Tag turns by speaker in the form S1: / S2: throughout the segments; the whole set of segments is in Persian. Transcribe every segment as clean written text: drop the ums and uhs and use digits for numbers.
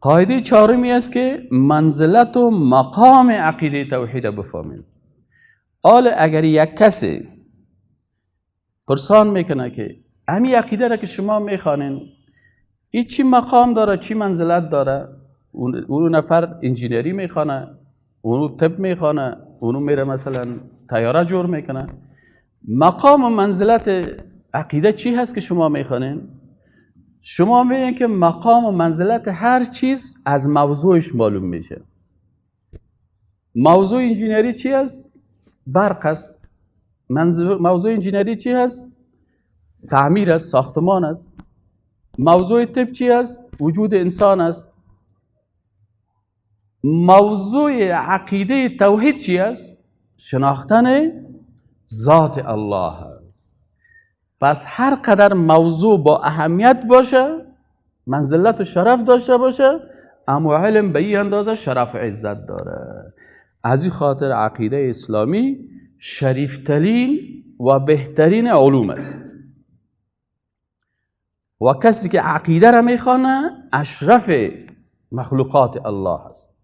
S1: قاعده چهارمی است که منزلت و مقام عقیده توحید بفهمیم. حال اگر یک کسی پرسان میکنه که همین عقیده را که شما میخوانین این چی مقام داره، چی منزلت داره، اون نفر انجینری میخوانه، اونو طب میخوانه، اونو میره مثلا طیاره جور میکنه، مقام و منزلت عقیده چی هست که شما میخوانین؟ شما میبینید که مقام و منزلت هر چیز از موضوعش معلوم میشه. موضوع انجینری چی است؟ برق است. موضوع انجینری چی هست؟ تعمیر است، ساختمان است. موضوع طب چی است؟ وجود انسان است. موضوع عقیده توحید چی است؟ شناختن ذات الله است. پس هر قدر موضوع با اهمیت باشه، منزلت و شرف داشته باشه، اما علم به این اندازه شرف و عزت داره. از این خاطر عقیده اسلامی شریفترین و بهترین علوم است و کسی که عقیده را میخوانه اشرف مخلوقات الله است.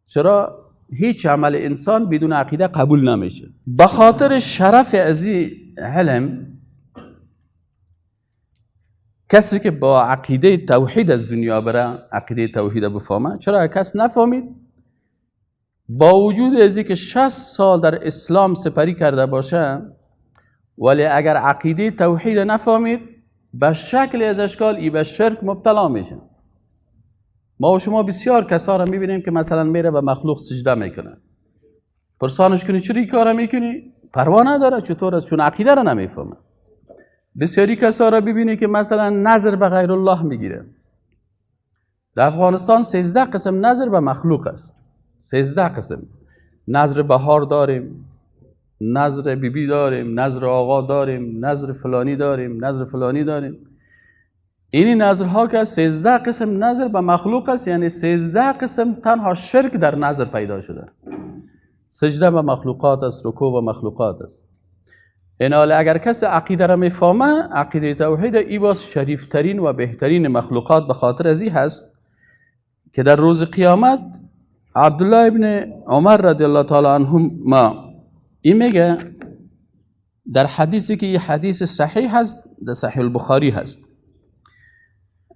S1: چرا؟ هیچ عمل انسان بدون عقیده قبول نمیشه. به خاطر شرف از این علم، کسی که با عقیده توحید از دنیا بره، عقیده توحید بفهمه. چرا کس نفهمید؟ با وجود از که 60 سال در اسلام سپری کرده باشه، ولی اگر عقیده توحید نفهمید، به شکل از اشکال ای به شرک مبتلا میشه. ما و شما بسیار کسا را میبینیم که مثلا میره به مخلوق سجده میکنه، پرسانش کنی چرا این کارا میکنی؟ پروا نداره چطور است، چون عقیده را نمیفهمه. بسیاری کسا را ببینی که مثلا نظر به غیر الله میگیره. در افغانستان 13 قسم نظر به مخلوق است. 13 قسم نظر بهار داریم، نظر بیبی داریم، نظر آقا داریم، نظر فلانی داریم، نظر فلانی داریم. اینی نظرها که 13 قسم نظر به مخلوق است، یعنی 13 قسم تنها شرک در نظر پیدا شده. سجده به مخلوقات است، رکوع به مخلوقات است. ایناله اگر کسی عقیده را میفهمه، عقیده توحید ای باز شریفترین و بهترین مخلوقات به خاطر ازی هست که در روز قیامت عبدالله ابن عمر رضی الله تعالی عنهما این میگه در حدیثی که حدیث صحیح هست، در صحیح البخاری هست،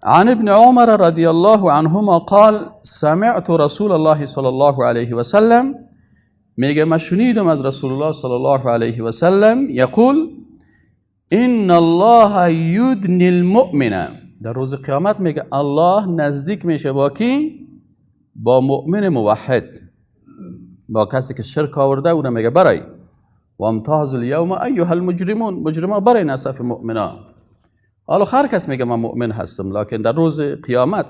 S1: عن ابن عمر رضی الله عنهما قال سمعت رسول الله صلی الله علیه و سلم، میگه من شنیدم از رسول الله صلی الله علیه و سلم یقول ان الله یدنی المؤمن. در روز قیامت میگه الله نزدیک میشه با کی؟ با مؤمن موحد، با کسی که شرک آورده. اون میگه برای و امتاز الیوم ایها المجرمون، مجرما برای نصف مؤمنا. حالا هر کس میگه من مؤمن هستم، لکن در روز قیامت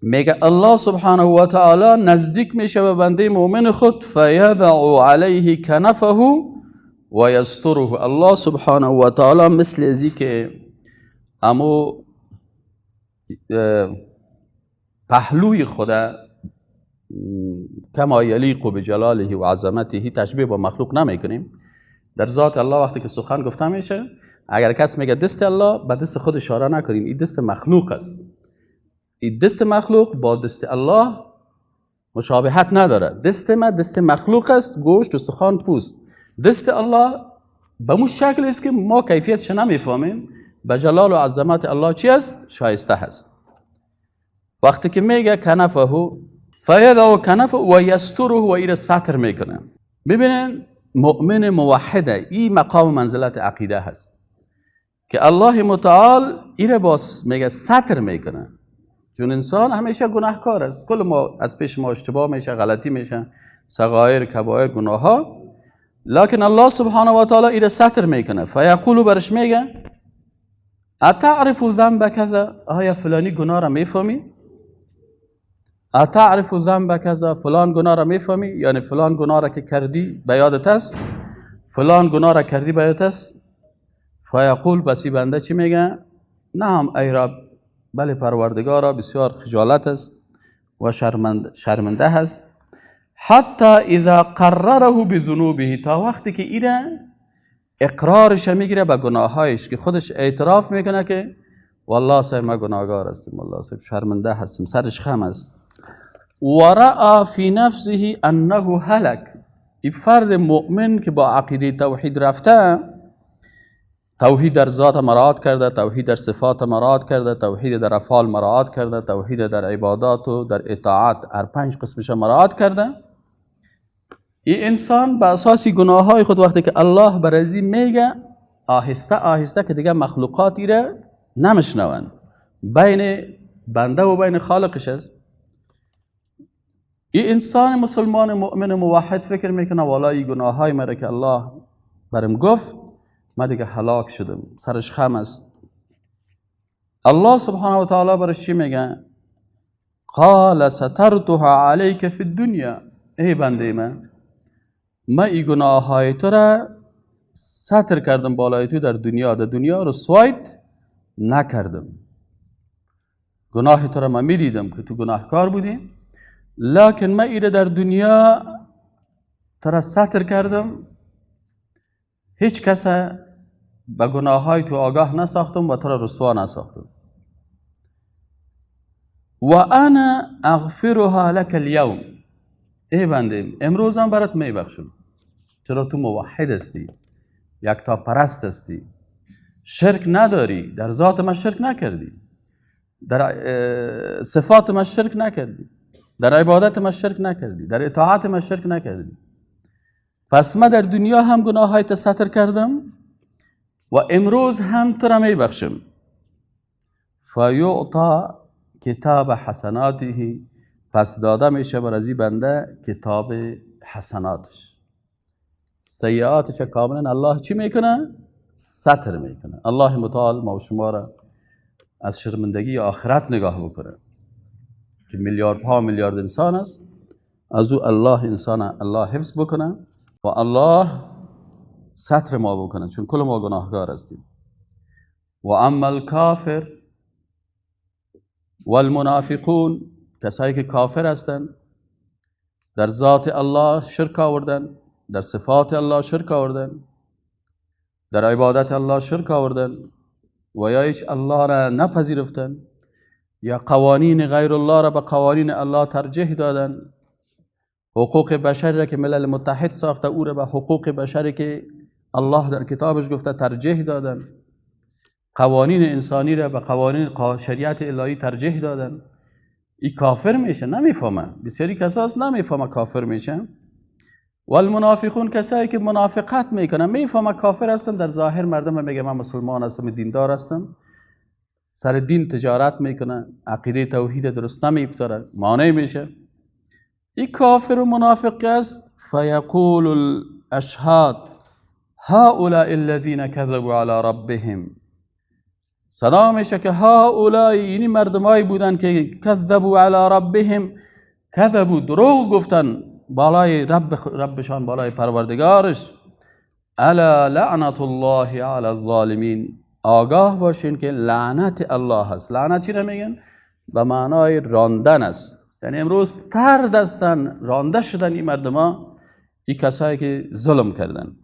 S1: میگه الله سبحانه و تعالی نزدیک میشه به بنده مؤمن خود، فیضع علیه کنفه و یستره. الله سبحانه و تعالی مثل ازی که امو پهلوی خدا کما یلیق بجلاله و عظمته، تشبیه با مخلوق نمیکنیم. در ذات الله وقتی که سخن گفته میشه، اگر کس میگه دست الله، به دست خود اشاره نکنیم، این دست مخلوق است. این دست مخلوق با دست الله مشابهت نداره. دست ما دست مخلوق است، گوشت، استخوان، پوست. دست الله به مو شکل است که ما کیفیتش نمیفهمیم. به جلال و عظمت الله چی است؟ شایسته هست. وقتی که میگه کنفه فیضع کنفه و یستره و ایره ستر میکنه. ببینن مؤمن موحده، این مقام منزلت عقیده هست که الله متعال ایره باز میگه ستر میکنه. چون انسان همیشه گناهکار است، کل ما از پیش ما اشتباه میشه، غلطی میشه، صغایر، کبایر، گناه ها، لکن الله سبحانه و تعالی ایره ستر میکنه. فیقول برش میگه اتعرف ذنب کذا، آیا فلانی گناه را میفهمی؟ اتعرف ذنب کذا، فلان گناه را میفهمی؟ یعنی فلان گناه را که کردی به یادت است، فلان گناه را کردی به یادت است. فیقول، بسی بنده چی میگه؟ نعم ای رب، بله پروردگارا، بسیار خجالت است و شرمنده هست. حتی اذا قرره بذنوبه، تا وقتی که ایره اقرارش میگیره به گناهایش، که خودش اعتراف میکنه که والله صاحب ما گناهگار هستم، والله صاحب شرمنده هستم، سرش خم است. و رأى فی نفسه انه هلک. این فرد مؤمن که با عقیده توحید رفته، توحید در ذات مراعات کرده، توحید در صفات مراعات کرده، توحید در افعال مراعات کرده، توحید در عبادات و در اطاعت هر 5 قسمش مراعات کرده. این انسان به اساس گناه های خود وقتی که الله بر ازی میگه، آهسته آهسته که دیگه مخلوقاتی را نمشنوند، بین بنده و بین خالقش است. این انسان مسلمان مؤمن موحد فکر میکنه والا این گناه های مرا که الله برم گفت، من دیگه هلاک شدم، سرش خم است. الله سبحانه و تعالی برش چی میگه؟ قال سترتها علیک فی الدنیا. ای بنده من، من این گناه های تو را ستر کردم بالای تو در دنیا، در دنیا رسوایت نکردم. گناه تو را من میدیدم که تو گناهکار بودی، لکن من ایره در دنیا تو را ستر کردم، هیچ کس به گناه های تو آگاه نساختم و تو را رسوا نساختم. و انا اغفرها لك اليوم. ای بنده، امروز هم برات میبخشم، چرا تو موحد هستی، یکتا پرست هستی، شرک نداری، در ذات من شرک نکردی، در صفات من شرک نکردی، در عبادت من شرک نکردی، در اطاعت من شرک نکردی. پس من در دنیا هم گناه های ستر کردم و امروز هم تو را میبخشم. فیعطا کتاب حسناته. پس داده میشه بر از این بنده کتاب حسناتش، سیئاتش کاملا الله چی میکنه؟ ستر میکنه. الله متعال ما و شما را از شرمندگی آخرت نگاه بکنه که میلیاردها میلیارد انسان است، از او الله انسان الله حفظ بکنه و الله ستر ما بکنه، چون کل ما گناهکار هستیم. و اما الکافر والمنافقون، کسایی که کافر هستند، در ذات الله شرک آوردن، در صفات الله شرک آوردن، در عبادت الله شرک آوردن و یا هیچ الله را نپذیرفتن یا قوانین غیر الله را به قوانین الله ترجیح دادن، حقوق بشر را که ملل متحد ساخته او را به حقوق بشری که الله در کتابش گفته ترجیح دادن، قوانین انسانی را به قوانین شریعت الهی ترجیح دادن. این کافر میشه، نمیفهمه. بسیاری کساس نمیفهمه کافر میشه. والمنافقون، کسایی که منافقت میکنن، میفهمه کافر هستن، در ظاهر مردم میگه من مسلمان هستم، دیندار هستم، سر دین تجارت میکنه، عقیده توحید درست نمیگذاره، مانع میشه. این کافر و منافق است. فیقول الاشهاد هؤلاء الذین كذبوا علی ربهم. صدا میشه که هؤلاء، اینی مردمایی بودن که کذبوا علی ربهم، کذبوا دروغ گفتن بالای ربشان، بالای پروردگارش. الا لعنت الله علی الظالمین. آگاه باشین که لعنت الله هست. لعنت چی را میگن؟ به معنای راندن است. یعنی امروز طرد هستن، رانده شدن این مردما، این کسایی که ظلم کردن.